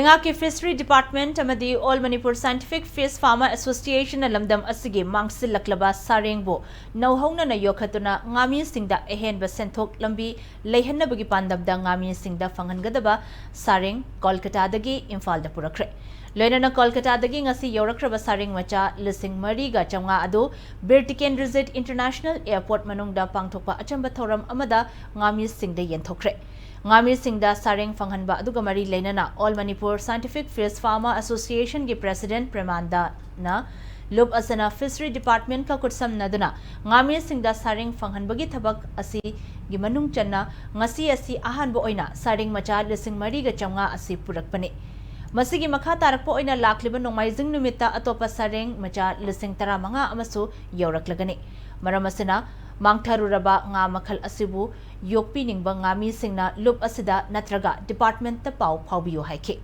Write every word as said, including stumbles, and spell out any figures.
ꯂꯩꯉꯥꯛꯀꯤ Fishery Department ꯑꯃꯗꯤ All Manipur Scientific Fish Farmer Association ꯅ ꯂꯝꯗꯝ ꯑꯁꯤꯒꯤ ꯃꯥꯡꯁꯤꯜꯂꯛꯂꯕ ꯁꯥꯔꯦꯡꯕꯨ ꯅꯧꯍꯧꯅꯅ ꯌꯣꯛꯈꯠꯇꯨꯅ ꯉꯥꯃꯤꯁꯤꯡꯗ ꯑꯍꯦꯟꯕ ꯁꯦꯟꯊꯣꯛ ꯂꯝꯕꯤ ꯂꯩꯍꯟꯅꯕꯒꯤ ꯄꯥꯟꯗꯝꯗ ꯉꯥꯃꯤꯁꯤꯡꯗ ꯐꯪꯍꯟꯒꯗꯕ ꯁꯥꯔꯦꯡ ꯀꯣꯜꯀꯇꯥꯗꯒꯤ ꯏꯝꯐꯥꯜꯗ ꯄꯨꯔꯛꯈ꯭ꯔꯦ꯫ ꯂꯣꯏꯅꯅ ꯀꯣꯜꯀꯇꯥꯗꯒꯤ ꯉꯁꯤ ꯌꯧꯔꯛꯈ꯭ꯔꯕ ꯁꯥꯔꯦꯡ ꯃꯆꯥ ꯂꯤꯁꯤꯡ ꯃꯔꯤꯒ ꯆꯥꯝꯃꯉꯥ ꯑꯗꯨ ꯕꯤꯔ ꯇꯤꯀꯦꯟꯗ꯭ꯔꯖꯤꯠ International Airport ꯃꯅꯨꯡꯗ ꯄꯥꯡꯊꯣꯛꯄ ꯑꯆꯝꯕ ꯊꯧꯔꯝ ꯑꯃꯗ ꯉꯥꯃꯤꯁꯤꯡꯗ ꯌꯦꯟꯊꯣꯛꯈ꯭ꯔꯦ꯫ ꯉꯥꯃꯤꯁꯤꯡꯗ ꯁꯥꯔꯦꯡ ꯐꯪꯍꯟꯕ ꯑꯗꯨꯒ ꯃꯔꯤ ꯂꯩꯅꯅ All Manipur Scientific Fish Farmer Association ꯒꯤ President ꯄ꯭ꯔꯦꯃꯥꯟꯗꯅ ꯂꯨꯞ ꯑꯁꯤꯅ Fishery Department ꯀ ꯈꯨꯠꯁꯝꯅꯗꯨꯅ ꯉꯥꯃꯤꯁꯤꯡꯗ ꯁꯥꯔꯦꯡ ꯐꯪꯍꯟꯕꯒꯤ ꯊꯕꯛ ꯑꯁꯤꯒꯤ ꯃꯅꯨꯡ ꯆꯟꯅ ꯉꯁꯤ ꯑꯁꯤ ꯑꯍꯥꯟꯕ ꯑꯣꯏꯅ ꯁꯥꯔꯦꯡ ꯃꯆꯥ ꯂꯤꯁꯤꯡ ꯃꯔꯤꯒ ꯆꯥꯝꯃꯉꯥ ꯑꯁꯤ ꯄꯨꯔꯛꯄꯅꯤ꯫ ꯃꯁꯤꯒꯤ ꯃꯈꯥ ꯇꯥꯔꯛꯄ ꯑꯣꯏꯅ ꯂꯥꯛꯂꯤꯕ ꯅꯣꯡꯃꯥꯏꯖꯤꯡ ꯅꯨꯃꯤꯠꯇ ꯑꯇꯣꯞꯄ ꯁꯥꯔꯦꯡ ꯃꯆꯥ ꯂꯤꯁꯤꯡ ꯇꯔꯥꯃꯉꯥ ꯑꯃꯁꯨ ꯌꯧꯔꯛꯂꯒꯅꯤ꯫ ꯃꯔꯝ ꯑꯁꯤꯅ, ꯃꯥꯡꯊꯔꯨꯔꯕ ꯉꯥ ꯃꯈꯜ ꯑꯁꯤꯕꯨ ꯌꯣꯛꯄꯤꯅꯤꯡꯕ ꯉꯥꯃꯤꯁꯤꯡꯅ ꯂꯨꯞ ꯑꯁꯤꯗ ꯅꯠꯇ꯭ꯔꯒ department ꯇ ꯄꯥꯎ ꯐꯥꯎꯕꯤꯌꯨ ꯍꯥꯏꯈꯤ꯫